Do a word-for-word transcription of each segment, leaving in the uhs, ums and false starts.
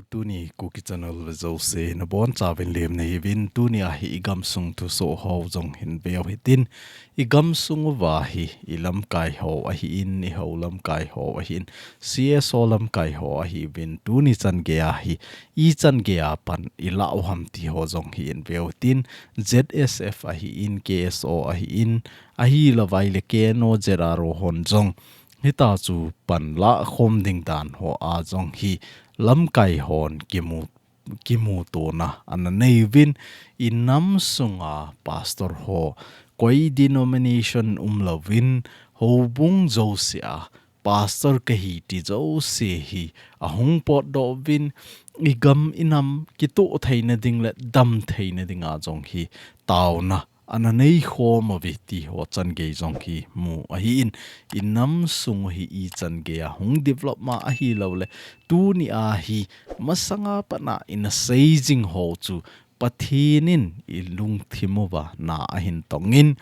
Tuni Kuki Channel ve jouse nabonchauvin lemna hiuvin, tunia hi igamsung thusoh ho jong hin veu hitin, igamsung uva hi ilamkai ho ahin, ihou lamkai ho ahin, C S O lamkai ho ahiuvin, tuni chan geiya hi ichan geiya pan ilah u ham ti ho jong hi hin veu hitin, Z S F ahin, K S O ahin, ahilouvai le K N O Z R O hon jong hitia chu pan lahkhom ding dan hoa jong hi lamkai hon kimu, kimutona ana neiuvin, inam sunga pastor ho koi denomination umlouvin houbung jousea pastor kahi ti jouse hi ahung potdoh uvin, igam inam kitoh theina ding le dam theina dinga jong hi taona ana neikhom uve ti ho chan gei jong hi mu ahin, inam sung hi ichan geiya hung develop ma ahilouleh, tunia hi masanga pat a ina sei jing ho chu Pathen in ilungthim uva na ahin tongin,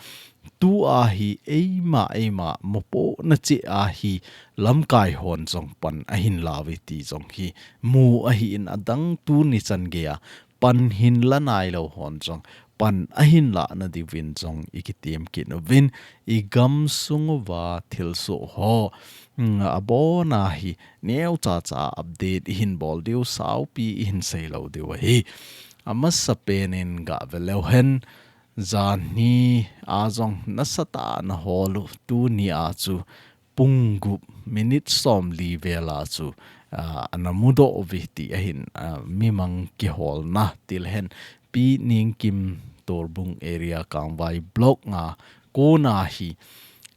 tua hi eima, eima mopohna cheh a hi lamkai hon jong pan ahin lauve ti jong hi mu ahin, adang tuni chan geiya pan hin la nailou hon jong pan ahin lahna diuvin jong ikitem kit uvin, igamsung uva thilsoh ho, mm, abona hi neocha cha update ihin bol diu, saupi ihin seilou diu ahi. Amasapen in gave leu hen, janhi a jong nasatah a ana hol u, tunia chu pung gup minute somli vela chu, ah, ana mudoh uve ti ahin, ah, mimang kiholna ti lehen Pi Ningkim Torbung area Kangvai block nga kona hi,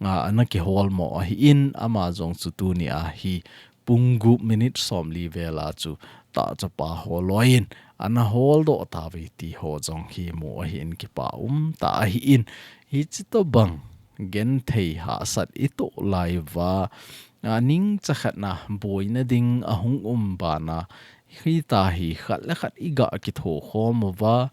ah, ana kiholmo ahin, ama jong chu tunia hi pung gup minute somli vela chu tahchapa ho loiyin ana holdoh tauve ti ho jong hi mu ahin, kipa umtah ahin, hichi tobang genthei hahsat itoh lai uva, a, ningcha khat na boina ding ahung um bana, hitia hi khat le khat iga kithokhom uva,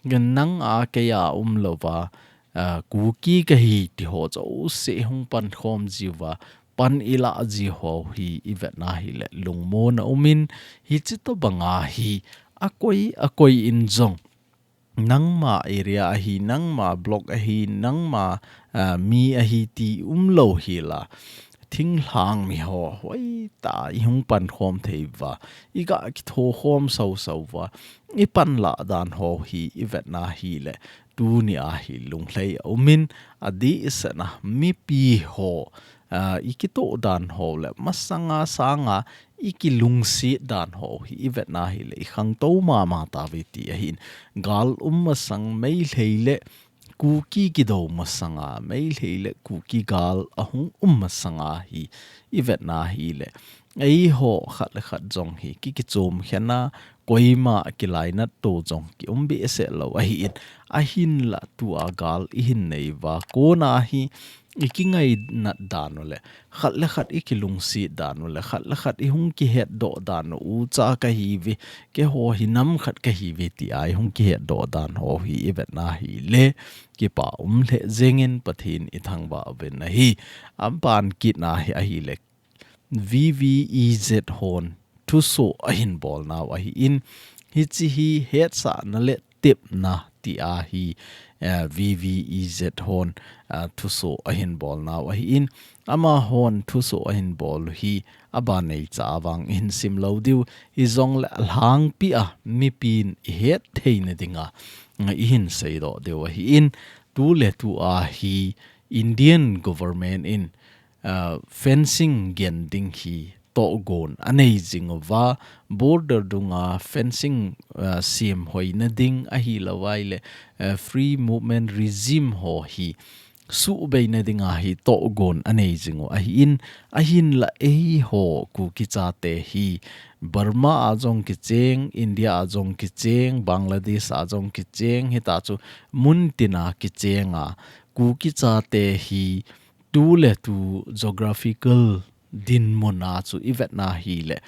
nang a kei a umlouva, a, Kuki kahi ti ho jouse hung pankhom jiuva, pan ilah ji ho hi ivetna hile lungmonna umin, hichi tobanga hi akoi, akoi in jong nangma area ahi, nangma block ahi, nangma, ah, mi ahi ti umlou hila, thinglhang mi ho hoitah a ihung pankhom thei uva, iga kithokhom soso uva, ipan lah dan ho hi ivetna hile, tunia hi lunglhai aumin, adehset a mipi ho, ah, ikitoh dan ho le masanga sanga ikilungset dan ho hi ivetna hile ikhangtou mama tauve ti ahin, gal um masang Meitei le Kuki kidou masanga, Meitei le Kuki gal ahung um masanga hi ivetna hile, eiho khat le khat jong hi ki, kichom khen a, koima kilainat to jong kium behseh lou ahin, ahinla tua gal ihin nei uva, kona hi ikingainat dan u le, khat le khat ikilungset dan u le, khat le khat ihung kihetdoh dan u, ucha kahiuve, keiho hi nam khat kahiuve tia ihung kihetdoh dan ho hi ivetna hile, kipa um lheh jengin Pathen ithangvah uvin ahi. Aban kitna hi ahile, V V E Z hon thusoh ahin bolnau ahin, hichi hi hetsahna le tepna tia hi, eh, V V E Z hon, ah, thusoh ahin bolnau ahin, amahon thusoh ahin bol u hi abanei cha vang ihin sim lou diu, hijongle alhangpi a mipin ihet theina dinga, ah, ihin seidoh diu ahin, tuletua hi Indian government in, ah, fencing gen ding hi tohgon anei jing uva, border dunga fencing, ah, semhoina ding ahilouva ile, ah, free movement regime ho hi suhbeina dinga hi tohgon anei jing u ahin, ahinla eiho Kuki chate hi Burma a jong kicheng, India a jong kicheng, Bangladesh a jong kicheng, hitachu muntina kichenga Kuki chate hi tuletu geographical dinmuna chu ivetna hile,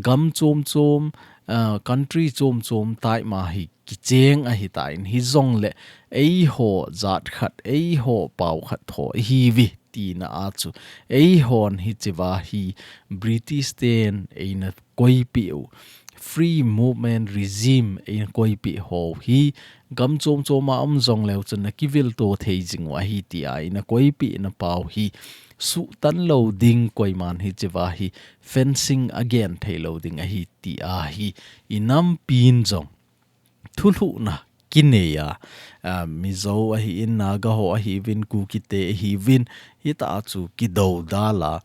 gam chom chom, ah, country chom chom taima hi kicheng ahitan, hijongle eiho jat khat, eiho pao khat tho ihiuve tina a chu, eihon hichea hi British ten eina koipeh u, Free Movement Regime eina koipeh ho hi gam chom chom a um jongleu chun na kivil to thei jing u ahi tia eina koipeh na pau hi suhtan lou ding, koiman hichea hi fencing a gen thei lou ding ahi tia hi i nampin jong thulhuhna kinei a, a, Mizo ahin, Naga ho ahiuvin, Kukite ahiuvin, hita chu kidodal a,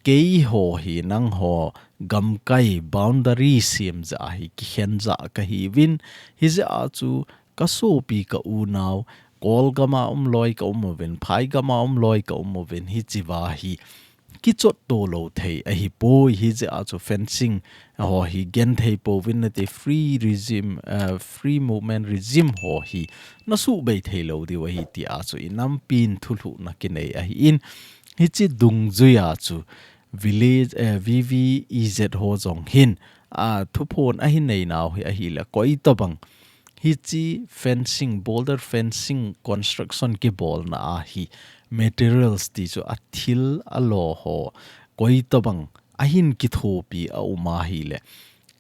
keiho hi nangho gamkai boundary sem jeh a hi kikhen ja kahiuvin, hijeh a chu ka sopi ka unau, Kol gam a um loi ka um uvin, Phai gam a um loi ka um uvin, hichea hi kichot to lou thei ahipoi, hijeh a chu fencing ho hi gen thei pouvin nate, free regime, uh, free movement regime ho hi na suhbei thei lou diu ahi tia chu i nampin thulhuhna kinei ahin, hiche dungjui a chu village, eh, V V E Z ho jong hin, a, thuphon ahin nei nau hi ahile, koitabang hiche fencing, border fencing construction kibolna a hi materials ti chu a thil a lo ho, koitabang ahin kithopi a um ahile,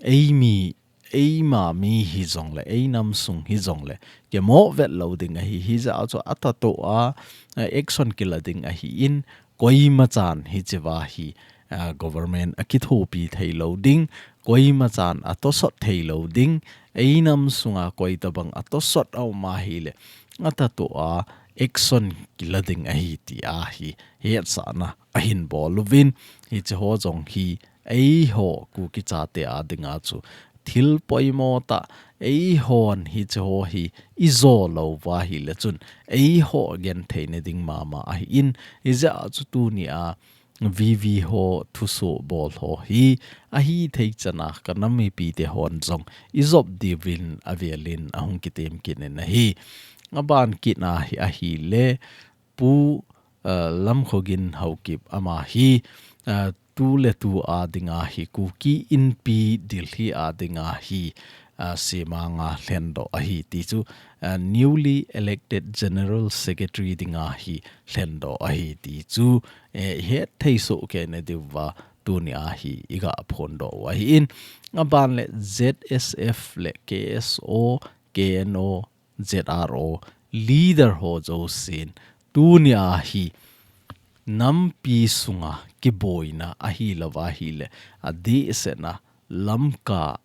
eimi, eima mi hijongle, einam sung hijongle, kimoh vet lou ding ahi, hijeh a chu a tah to a, a, action kila ding ahin, koima chan hichea hi, a, government a kithopi thei lou ding, koima chan a tosot thei lou ding, einam sunga koitabang a tosot a um ahile, a tah to a action kila ding ahi tia hi hetsahna ahin bol uvin, hiche ho jong hi eiho Kuki chate a dinga chu thil poimo tah, eihon hiche ho hi i jo lou uva ahile chun eiho genthei na ding mama ahin, hijeh a chu tunia V V ho thusoh bol ho hi ahithei chan a ka nam mipite hon jong i jop diuvin avelin ahung kitem kit in ahi. Aban kit na hi ahile, Pu, uh, Lamkhogin Haokip ama hi, uh, tuletu a dinga hi Kuki Inpi Delhi a dinga hi, uh, semanga lhendoh ahi ti chu, uh, newly elected General Secretary dinga hi lhendoh ahi ti chu, eh, i hetthei soh kei na diuva tunia hi i ga phondoh u ahin, aban le Z S F le K S O, K N O, Z R O leader ho jousen tunia hi nampi sunga kiboina ahi louva ahile, adehset na Lamka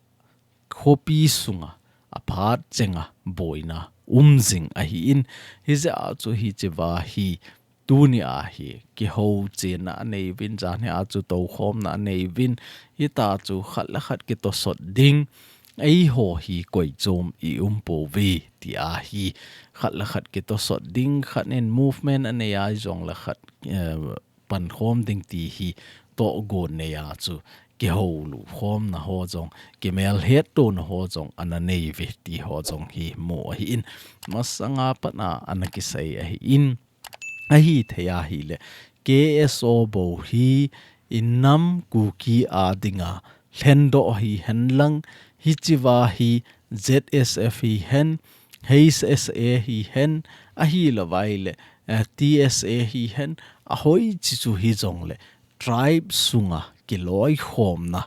khopi sunga aphat chenga boina um jing ahin, hijeh a chu hichea hi tunia hi kihou chenna anei uvin, janhi a chu toukhomna anei uvin, hita chu khat le khat kitosot ding, eiho hi koi chom i um pouve tia hi khat le khat kitosot ding, khat in movement anei a jongle khat, eh, pankhom ding ti hi tohgon nei a chu kihou lhuh khomna ho jong, kimelhettona ho jong ana nei uve ti ho jong hi mu ahin, masanga pat a ana kisei ahin, ahithei ahile, K S O bou hi i nam Kuki a dinga lhendoh hihen lang, hichea hi Z S F hihen, H S A hihen, ahi louva ahile, eh, T S A hihen, ahoiche chu hijongle, tribe sunga kiloikhomna,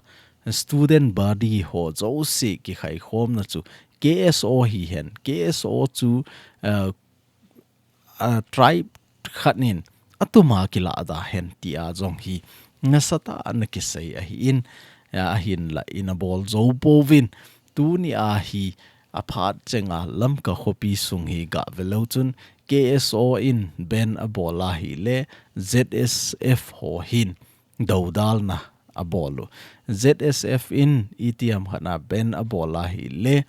student body ho jouse kikhaikhomna chu K S O hihen, K S O chu, eh, a, tribe khat in atuma kilah da hen tia jong hi nasatah a ana kisei ahin, a, ahinla ina bol jou pouvin, tunia hi aphat chenga Lamka khopi sung hi gah ve leu chun K S O in ban abol ahile Z S F ho hin dodalna abol u. Z S F in itiham khat a ban abol ahile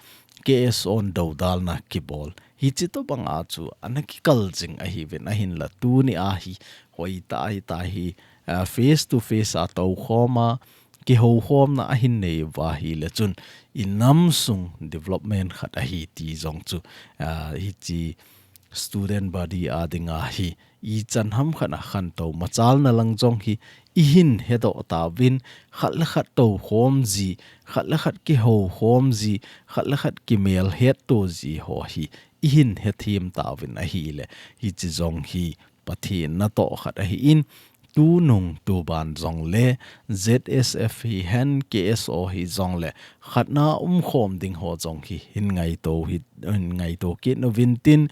K S O in dodalna kibol. Hiche tobang a chu ana kikal jing ahiuvin ahinla tunia hi hoitah a hitia hi, ah, face to face a toukhom a kihoukhomna ahin nei uva ahile chun i nam sung development khat ahi ti jong chu, ah, hiche student body a dinga hi ichan ham khat a khantou machalna lang jong hi ihin hedoh tauvin, khat le khat toukhom ji, khat le khat kihoukhom ji, khat le khat kimelhetto ji ho hi ihin hethem tauvin ahile, hiche jong hi Pathen natoh khat ahin, tunung tuban jong le Z S F hihen K S O hi jong le khatna umkhom ding ho jong hi hin ngaito hi, hin ngaito kit uvin tin,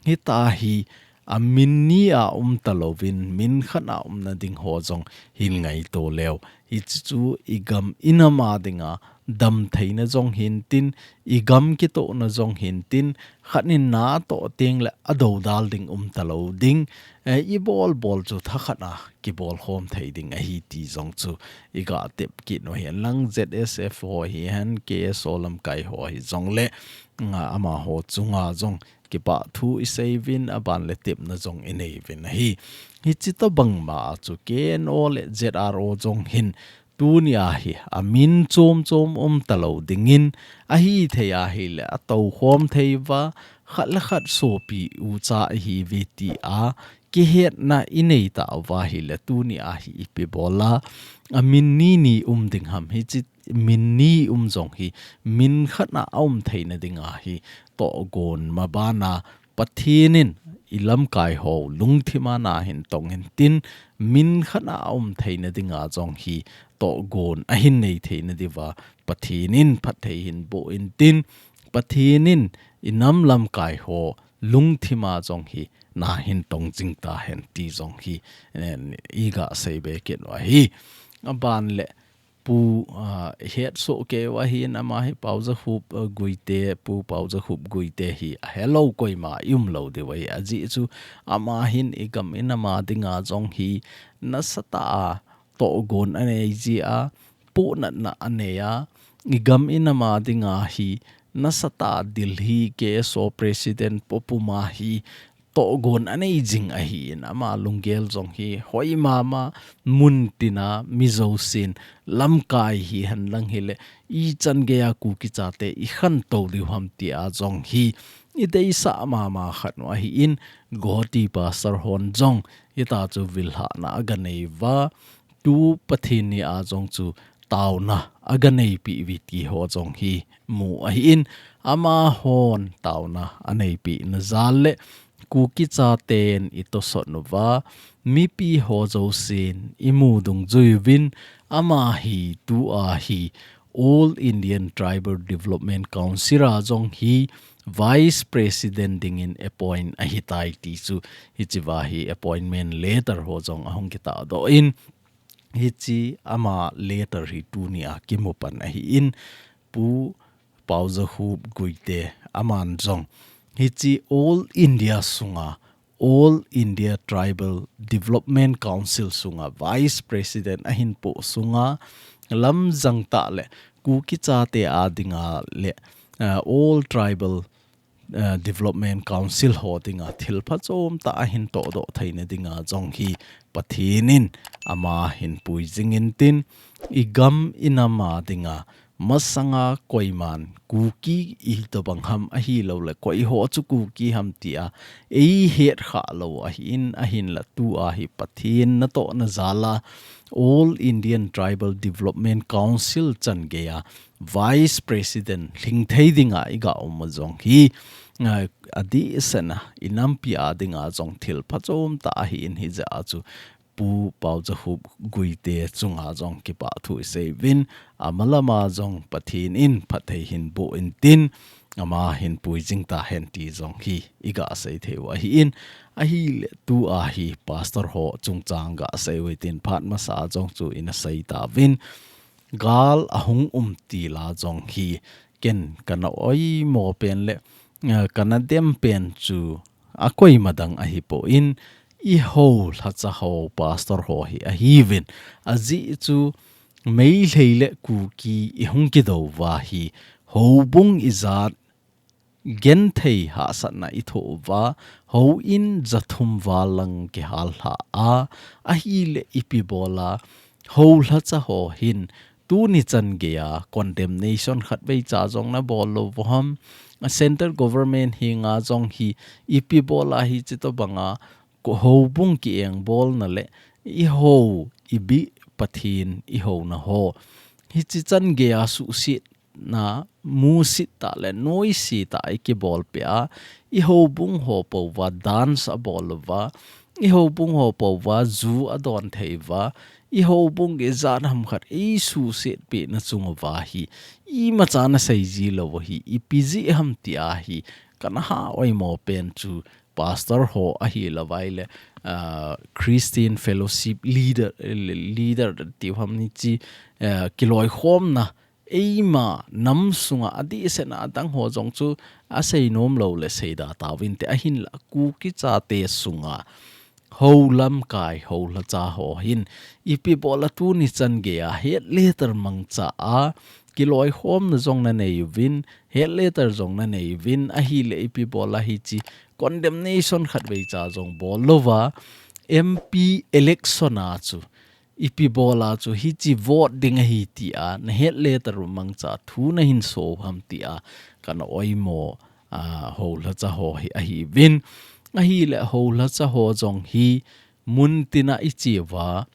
hita hi a min ni a um talouvin, min khat a umna ding ho jong hin ngaito leu. Hichu i gam i nam a dinga dam theina jong hin tin, i gam kitohna jong hin tin, khat in na toh teng le a dodal ding um talou ding, eh, i bol bol chu thakhat a kibol khom thei ding ahi ti jong chu i ga tep kit u hihen lang Z S F ho hihen K S O lamkai ho hi jong le, nga amaho chunga jong kipa thu i sei uvin, a ban le tepna jong i nei uvin ahi. Hichi tobang ma a chu K N O le Z R O jong hin tuni a hi a min chom chom um talou dingin, ahi thei a hi le a tou khom thei uva, khat le khat sopi u cha i hi uve ti a kihetna i nei ta uva hi le tuni a hi ipi bol a, a min ni ni um ding ham, hichi min ni um jong hi min khat a a um theina ding a hi tohgon ma ban a Pathen in i lamkai ho lungthim a na hin tong in tin, min khat a a um theina ding a jong hi tohgon a hin nei theina diuva Pathen in phatthei hin boh in tin, Pathen in i nam lamkai ho lungthim a jong hi na hin tong jing ta hen ti jong hi, eh, i ga sei be kit u ahi. A ban le Pu, ah, het soh kei u ahin, ama hi Pau Za Khup, ah, Guite, Pu Pau Za Khup Guite hi a helou koima i um lou diu ahi. A jeh chu ama hin i gam i nam a dinga jong hi nasatah a tohgon a nei ji a, pohnatna a nei a, i gam i nam a dinga hi nasatah a Delhi K S O President po puma hi tohgon a nei jing ahin, ama lunggel jong hi hoi mama, mun tina mi jousen lamkai hihen lang hi le i chan gei a Kuki chate i khantou diu ham ti a jong hi i deisah mama khat u ahin, Guwahati Pastor hon jong hita chu vil hahna a ga nei uva, tu Pathen ni a jong chu tauna a ga neipeh uve ti ho jong hi mu ahin, amahon tauna a neipeh na jal le Kuki chaten i tosot uva, mipi ho jousen i mu dungjui uvin, ama hi tu a hi All Indian Tribal Development Council a jong hi Vice President dingin appoint ahitai ti chu hichi va hi appointment letter ho jong ahung kitahdoh in, hichi ama letter hi tuni a kimu pan ahin, Pu Pau Za Khup Guite aman jong hichi All India sunga, All India Tribal Development Council sunga Vice President ahin poh sunga lamjang tah le Kuki chate a dinga le, ah, All Tribal, ah, Development Council ho dinga thil phachom tah ahin tohdoh theina dinga jong hi Pathen in ama hin pui jing in tin, i gam i nam a dinga masanga koiman Kuki i tobang ham ahilou le koi ho chu Kuki ham ti a ei het khah lou ahin, ahinla tu a hi Pathen natohna jal a All Indian Tribal Development Council chan gei a Vice President lhing thei dinga i ga um u jong hi, ah, adehset a i nampi a dinga jong thil phachom tah ahin, hijeh a chu Pu Pau Za Khup Guite chunga jong kipa thu i sei uvin, ama lam a jong Pathen in phatthei hin boh in tin, ama hin pui jing ta hen ti jong hi i ga sei thei u ahin, ahile tu a hi Pastor ho chungchang ga sei u hitin, phat masa a jong chu i na sei tauvin, gal ahung um til a jong hi ken ka na oimo pen le, eh, ka na dem pen chu a koima dang ahipon, i ho lhacha ho Pastor ho hi ahiuvin, ajeh chu Meitei le Kuki i hung kidou uva hi houbung ijat genthei hahsatna i thoh uva, houin jathum val lang kihal lhah a, ahile ipi bol a ho lhacha ho hin tuni chan gei a condemnation khatvei cha jong na bol lou u ham, a Central Government henga jong hi ipi bol a hichi tobang a ko houbung kiengbolna le i ho i bi Pathen i houna ho hichi chan gei a suhsetna, musit tah le noise tah i kibol peh a, i houbung ho pou va dance a bol uva, i houbung ho pouva, ju adon thei uva, i houbung ijat ham khat, i suhset peh na chung uva hi, imacha na sei ji lou u hi, ipi jeh ham tia hi, kana ha oimo pen chu, pastor ho ahilou vai le, ah, Christian Fellowship leader, leader tiu ham hiche, ah, kiloikhomna, eima nam sunga adehset a adang ho jong chu asei nom lou le seida tauvin te ahinla Kuki chate sunga hou lamkai, hou lhacha ho hin ipi bola tuni chan geiya head letter mangcha a kiloikhomna jong na nei uvin, head letter jong na nei uvin, ahile ipi bola hiche condemnation khatvei cha jong bol louva M P election a chu ipi bola chu hiche vote ding ahi tia na head letter u mangcha thu na hin so ham tia kana oimo, ah, hou lhacha ho hi ahiuvin. Ahile hou lhacha ho jong hi mun tina i che uva,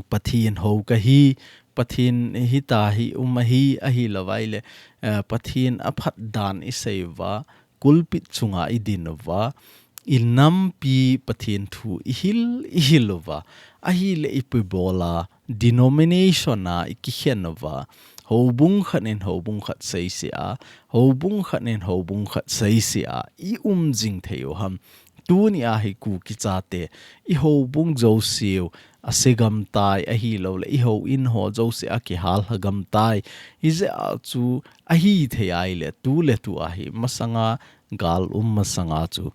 Pathen hou kahi, Pathen hita hi um ahi, ahilou vai le, eh, Pathen aphat dan i sei uva, pulpit chunga i din uva, i nampi Pathen thu i hil, i hil uva, ahile ipi bola denomination a i kikhen uva, houbung khat in houbung khat seise a, houbung khat in houbung khat seise a, i um jing thei u ham. Tuni a hi Kuki chate, i houbung jouse u, ase gam tai ahilou le, i houin ho jouse a kihal lha gam tai. Hijeh a chu ahi thei ahile, tu le tu a hi, masanga gal um masanga chu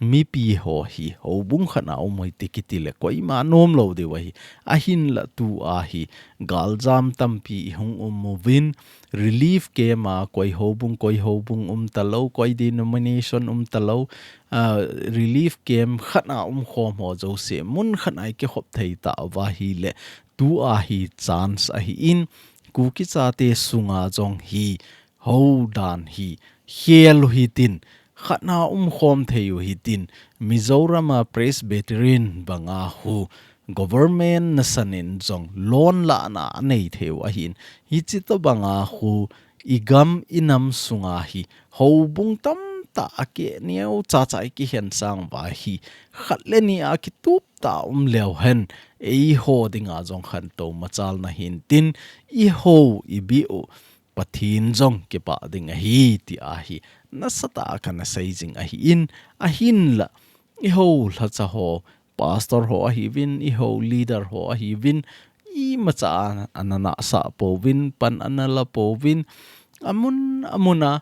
mipi ho hi, houbung khat a um u hite kiti le, koima nom lou diu ahi. Ahinla tu a hi, galjam tampi i hung um uvin, relief camp a koi houbung, koi houbung um talou, koi denomination um talou, ah, relief camp khat a umkhom ho jouse, mun khat a i kikhop thei tauva ahile, tu a hi chance ahin, Kuki chate sunga jong hi, hou dan hi, khel u hitin, khat a umkhom thei u hitin, Mizoram a Presbyterian banga khu, government nasan in jong loan lahna anei thei u ahin, hiche tobanga khu, i gam i nam sunga hi, houbung tamtah a keh neo chacha i kikhen sang uva hi, khat le ni a kitup tah um leu hen, eiho dinga jong khantou machalna hintin, i hou i bih u, Pathen jong kipah ding ahi, ti ahi, nasatah a kana sei jing ahin, ahinla, i hou lhacha ho, pastor ho ahiuvin, i hou leader ho ahiuvin, imacha a, ana nahsah pouvin, pan ana la pouvin, amun, amun a,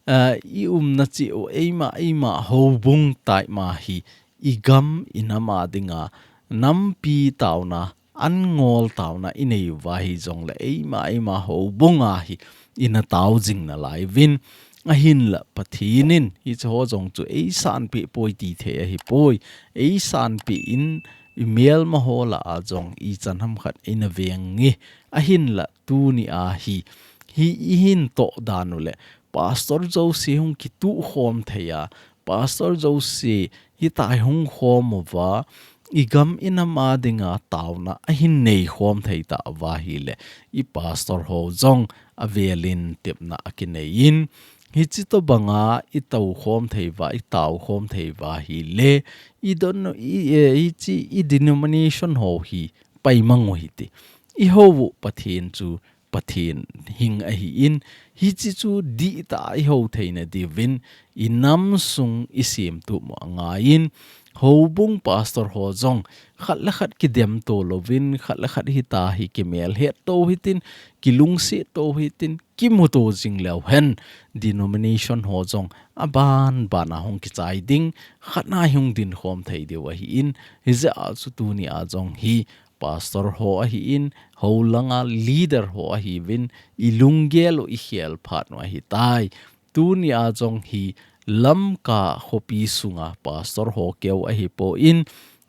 eh, i umna cheh u, eima, eima houbung taima hi, i gam, i nam a dinga, nampi taona, an ngol taona i nei uva hijongle, eima, eima houbung a hi, i na tao jing nalai uvin, ahinla Pathen in, hiche ho jong chu ei sanpeh poi ti thei ahipoi, ei sanpeh in, i melma ho lah a jong ichan ham khat i na veng nge, ahinla tuni a hi, hi i hin toh dan u le, pastor jouse hung kituh khom thei a, pastor jouse hitia hung khom uva, i gam i nam a dinga taona ahin nei khom thei tauva ahile, i pastor ho jong avel in tepna akinei in, hiche tobanga i tou khom thei uva, i tao khom thei uva ahile, i don, i, eh, hiche i denomination ho hi paimang u hite. I hou u Pathen chu Pathen hing ahin, hiche chu dihtah a i hou theina diuvin, i nam sung i semtup u angaiyin, houbung pastor ho jong, khat le khat kidemto louvin, khat le khat hitia hi kimelhetto hitin, kilungsetto hitin, kimuto jing leu hen, denomination ho jong, aban ban a hung kichai ding, khat a hung dinkhom thei diu ahin, hijeh a chu tuni a jong hi, pastor ho ahin, hou langa leader ho ahiuvin, i lunggel u i khel phat u ahitai. Tuni a jong hi Lamka khopi sunga pastor ho keu ahipoi,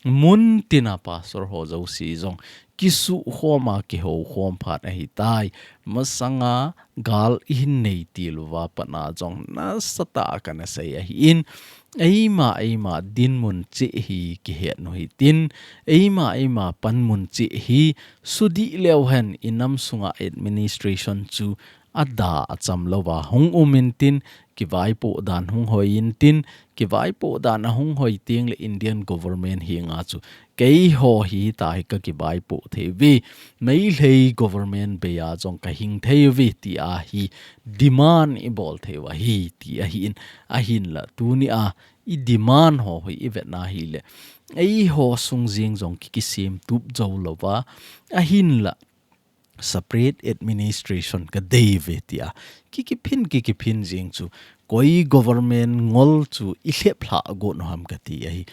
mun tina pastor ho jouse jong kisuh khom a kihou khom phat ahitai. Masanga gal i hin nei til uva pat a jong nasatah a kana sei ahin, eima, eima dinmun cheh hi kihet u hitin, eima, eima panmun cheh hi sudih leu hen i nam sunga administration chu ada acham louva hung um intin, kivaipoh dan hung hoi intin, kivaipoh dan ahung hoi teng le Indian government henga chu keiho hitia hi kakivaipoh thei uve, Meitei government bei a jong kahing thei uve tia hi demand ibol thei u ahi ti ahin, ahinla tunia i demand ho hi ivet na hile eiho sung jeng jong ki, kisem tup jou louva, ahinla separate administration kadei uve tia ki, kiphin ki, kiphin jeng chu koi government ngol chu ilhep lha got u ham kati ahi.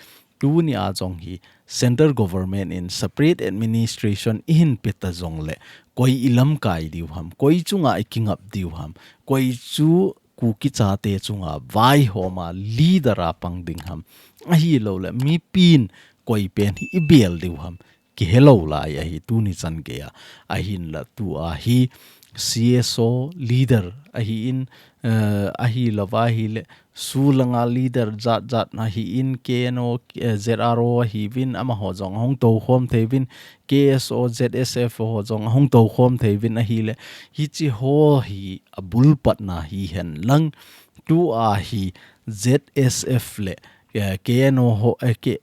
Tunia jong hi central government in separate administration ihin peta jongle koi ilamkai diu ham, koi chunga ikingap diu ham, koi chu Kuki chate chunga vaihom a leader a pang ding ham, ahilouleh mipin koi pen hi ibel diu ham, kihelou lai ahi tuni chan geiya. Ahinla tua hi C S O leader ahin, eh, ahilouva hile Sulanga leader jat jat ahin, K N O, eh, Z R O ahiuvin, amaho jong ahung toukhom thei uvin, K S O, Z S F ho jong ahung toukhom thei uvin ahile, hiche ho hi abul patna hihen lang, tua hi Z S F le, eh, K N O ho, eh, K-,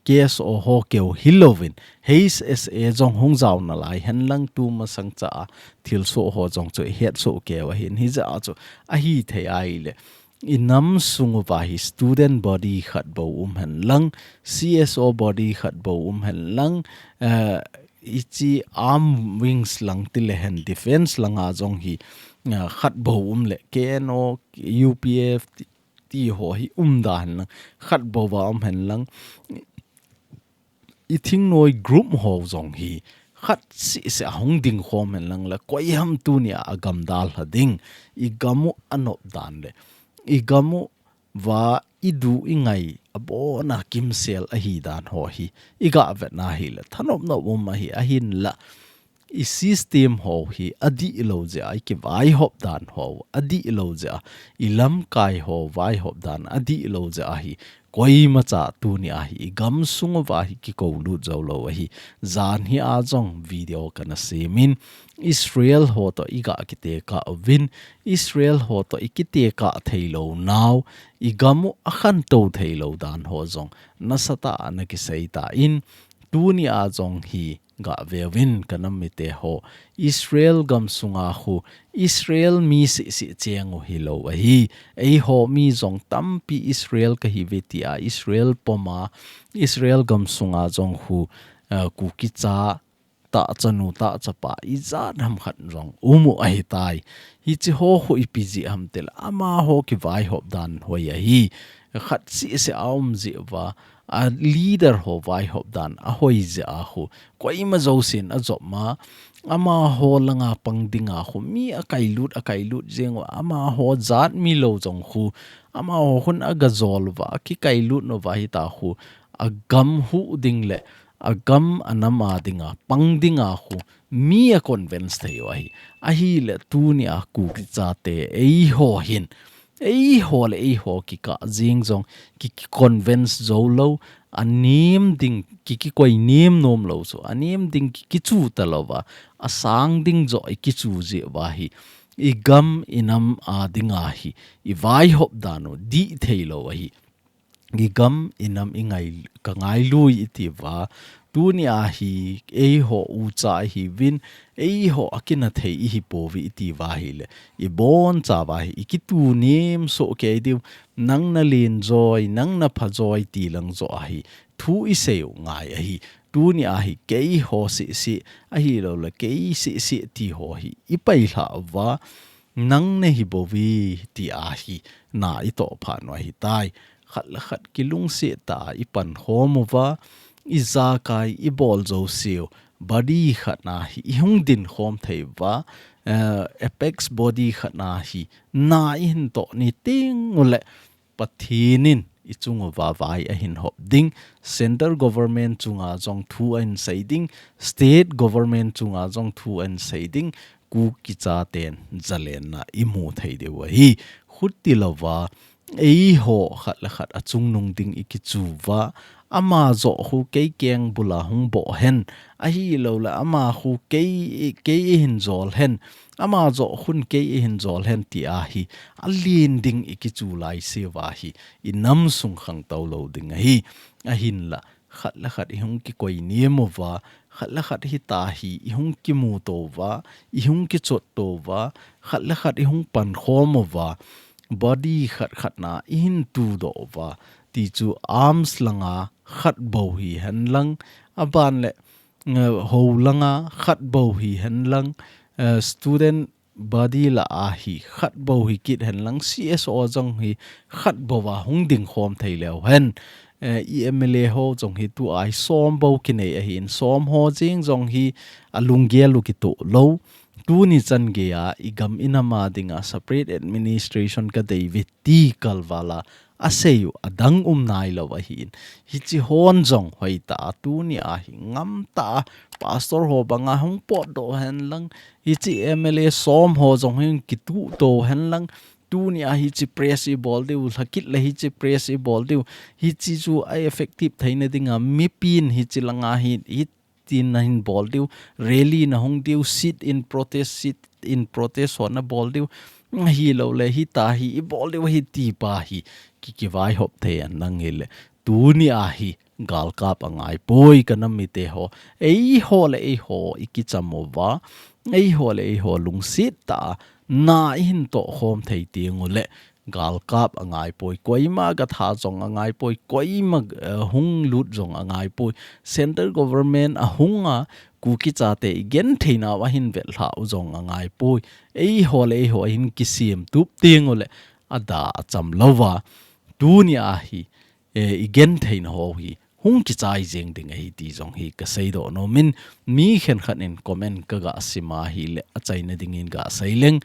K S O ho keu hilouvin, H S A jong hung jaona lai hen lang tumasang cha a thilsoh ho jong chu ihetsoh keu ahin, hijeh a chu ahithei ahile inam sung uva hi student body khat bou um hen lang, C S O body khat bou um hen lang, eh, hiche arm wings lang tile hen defense langa jong hi, eh, khat bou um le K N O, U P F ti, ti ho hi umda hen lang, khat bou va um hen lang, i thingnoi group ho jong hi khat seh seh ahung dingkhom hen lang le, koi ham tunia agam dalha ding, igam u anop dan le, igam uva idu ingai abona kimsel ahi dan ho hi iga vetna hile thanop nop um ahi, ahinla i system ho hi adih lou jeh a, i kivaihop dan ho adih lou jeh a, i lamkai ho vaihop dan adih lou jeh a hi, koimacha tunia hi i gamsung uva hi kikou lut jou lou ahi. Jan hi a jong video kana semin, Israel ho toh i ga kitekah uvin, Israel ho toh i kitekah theilou nau, i gam u akhantou theilou dan ho jong nasatah a ana kisei tan, tunia jong hi ga veuvin ka nam mite ho, Israel gamsunga khu Israel mi seh seh cheng u hilou ahi. Eiho mi jong tampi Israel kahiuve tia Israel puma, Israel gamsunga jong khu, ah, Kuki cha, tahchanu tahchapa ijat ham khat jong um u ahitai. Hiche ho khu ipi jeh ham tile amaho kivaihop dan hoi ahi. Khat seh seh a um jeh uva, a leader ho vaihop dan ahoi jeh a khu, koima jousen ajop ma, amaho langa pang dinga khu mi akailut, akailut jeng uva, amaho jat milou jong khu, amaho khun aga jol uva, akikailut uva hita khu, agam huh ding le agam anam a dinga pang dinga khu mi a convince thei u ahi. Ahile tunia Kuki chate eiho hin, eiho le eiho kikah jeng jong ki, ki convince jou lou, anem ding ki, kikoi nem nom lou chu, anem ding ki, kichu talou va, asang ding joh i kichu jeh uva hi, i gam i nam a dinga hi i vaihop dan u dih theilou ahi. I gam i nam i ngai, ka ngailui iti uva, tunia hi eiho ucha ihiuvin, eiho akina thei ihi pouve iti uva hile, i boncha uva hi i kitu nem soh kei diu, nang nalen joi, nang napha joi ti lang joh a hi thu isei u ngai ahi. Tunia hi keiho seh seh, ahilouleh kei seh seh ti ho hi i pailhah uva, nang nahi bouve tia hi na i toh phat u ahitai. Khat le khat kilungset tah a i pankhom uva, i jakai i bol jouseu, body khat na hi i hung dinkhom thei uva, eh, apex body khat na hi na i hin toh ni teng ule Pathen in i chung uva vai ahin hop ding, central government chunga jong thu ahin sei ding, state government chunga jong thu ahin sei ding, Kuki chaten zalenna i mu thei diu ahi. Khuti louva, eiho khat le khat achungnung ding ikichu uva, ama joh khu kei keng bula hung boh hen, ahilouleh ama khu kei, kei ihin jol hen, ama joh khun kei ihin jol hen ti ahi, alen ding ikichu laiseuva hi, inam sung khangtou lou ding ahi, ahinla, khat le khat ihung kikoi nem uva, khat le khat hita hi ihung kimuto uva, ihung kichotto uva, khat le khat ihung pankhom uva, body khat khat na ihin tudoh uva, ti chu arms langa khat bou hihen lang, aban le, eh, hou langa khat bou hihen lang, eh, student body lah a hi khat bou hi kit hen lang, C S O jong hi khat bou a hung dingkhom thei leu hen. Eh, i M L A ho jong hi tua hi som bou kinei ahin, som ho jeng jong hi alunggel u kitoh lou. Tuni chan geiya i gam i nam a dinga separate administration kadei uve ti kalval a asei u adang um nailou ahin. Hichi hon jong hoitah a tuni a hi ngamtah a pastor ho banga hung potdoh hen lang, hichi M L A som ho jong hi kituhto hen lang, tuni a hichi press ibol diu, lhakit le hichi press ibol diu, hichi chu a effective theina dinga mipin hichi langa hi, hitin nahin bol diu, rally nahung diu, sit in protest, sit in protest ho nabol diu, ahilouleh hita hi ibol diu ahi ti pa hi, ki, kivaihop thei hen lang hile. Tuni a hi galkap angaipoi ka nam mite ho. Eiho le eiho ikicham uva, eiho le eiho lungset tah a na ihin tohkhom thei teng uleh galkap angaipoi. Koima gatha jong angaipoi. Koima, eh, hung lut jong angaipoi. Central government ahunga Kuki chate igentheinau ahin vetlhah u jong angaipoi. Eiho le eiho ahin kisemtup teng uleh ada acham louva, tuni a hi, eh, igentheina ho hi hung kichai jeng ding ahi ti jong hi kaseidoh nomin, mi khenkhat in comment kaga sim a hile achaina dingin gasei leng.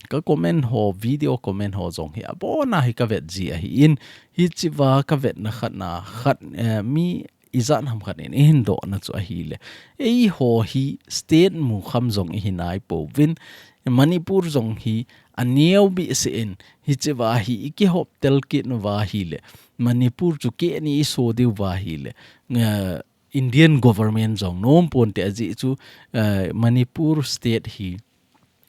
Ka comment ho, video comment ho jong hi abona hi kavet ji ahin, hichiva kavetna khatna khat, eh, mi ijat ham khat in ihin dohna chu ahile, eiho hi state mukham jong ihi naipouvin, Manipur jong hi aneo behseh in, hichiva hi ikihop tel kit uva hile, Manipur chu keni iso diuva hile, eh, Indian government jong nom ponte ajeh chu, eh, Manipur state hi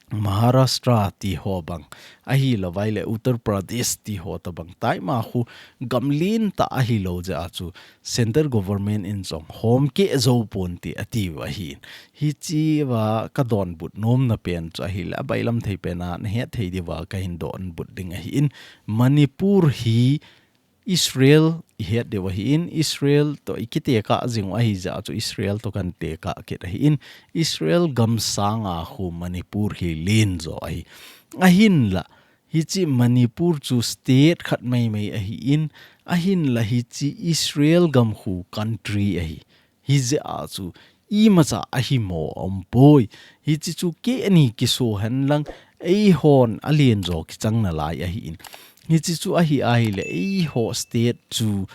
Maharashtra ti ho bang, ahilouvai le Uttar Pradesh ti ho tobang, taima khu gam lentah ahilou jeh a chu central government in jong homkeh jou ponte atiu ahin. Hichiva kadonbut nomna pen chu ahile, abailam thei pen a nahet thei diuva kahin donbut ding ahin. Manipur hi Israel ihet diu ahin, Israel toh ikitekah jing u ahi jeh a chu Israel toh kahin tekah kit ahin, Israel gam sanga khu Manipur hi lenjo ahi. Ahinla, hichi Manipur chu state khat maimai ahin, ahinla hichi Israel gam khu country ahi. Hijeh a chu imacha ahimo aumpoi. Hichi chu keni kiso hen lang, eihon alenjo kichang nalai ahin. Hichi chu ahi ahile, eiho state chu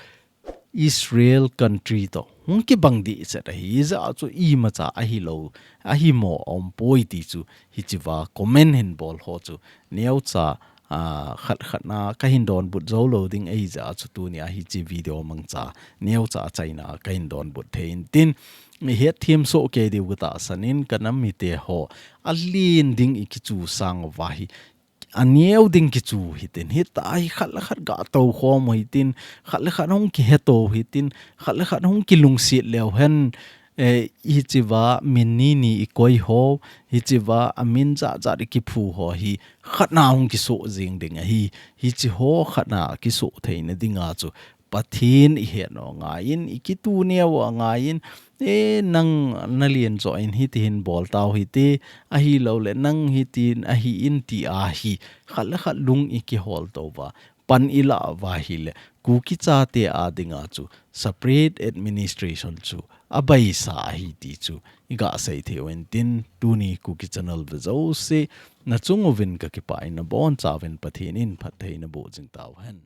Israel country toh hung kibang dehset ahi, hijeh a chu imacha ahilou, ahimo aumpoi ti chu hichiva comment hin bol ho chu neocha, ah, khat khat na kahin donbut jou lou ding ahi jeh a chu tuni a hichi video mangcha neocha achaina kahin donbut thei intin, ihet them soh kei diu katahsan in, ka nam mite ho, alen ding ikichu sang uva hi, aneo ding kichu hitin, hita hi khat le khat gatou khom u hitin, khat le khat hung kihetou hitin, khat le khat hung kilungset leu hen, eh, hichiva min nini ikoi ho, hichiva amin jat jat ikiphu ho hi, khatna hung kisoh jing ding ahi, hichi ho khatna kisoh theina dinga chu Pathen ihet u angaiyin, ikituneo u angaiyin, eh, nang nalen joh in hiti hin bol tau hite, ahilouleh nang hitin ahin ti ahi, khat le khat lung ikihol touva, pan ilah uva hile, Kuki chate a dinga chu separate administration chu abaisa ahi ti chu iga sei thei u intin, tuni Kuki channel ve jouse, nachung uvin kakipah in, nabonchauvin Pathen in phatthei naboh jing tauhen.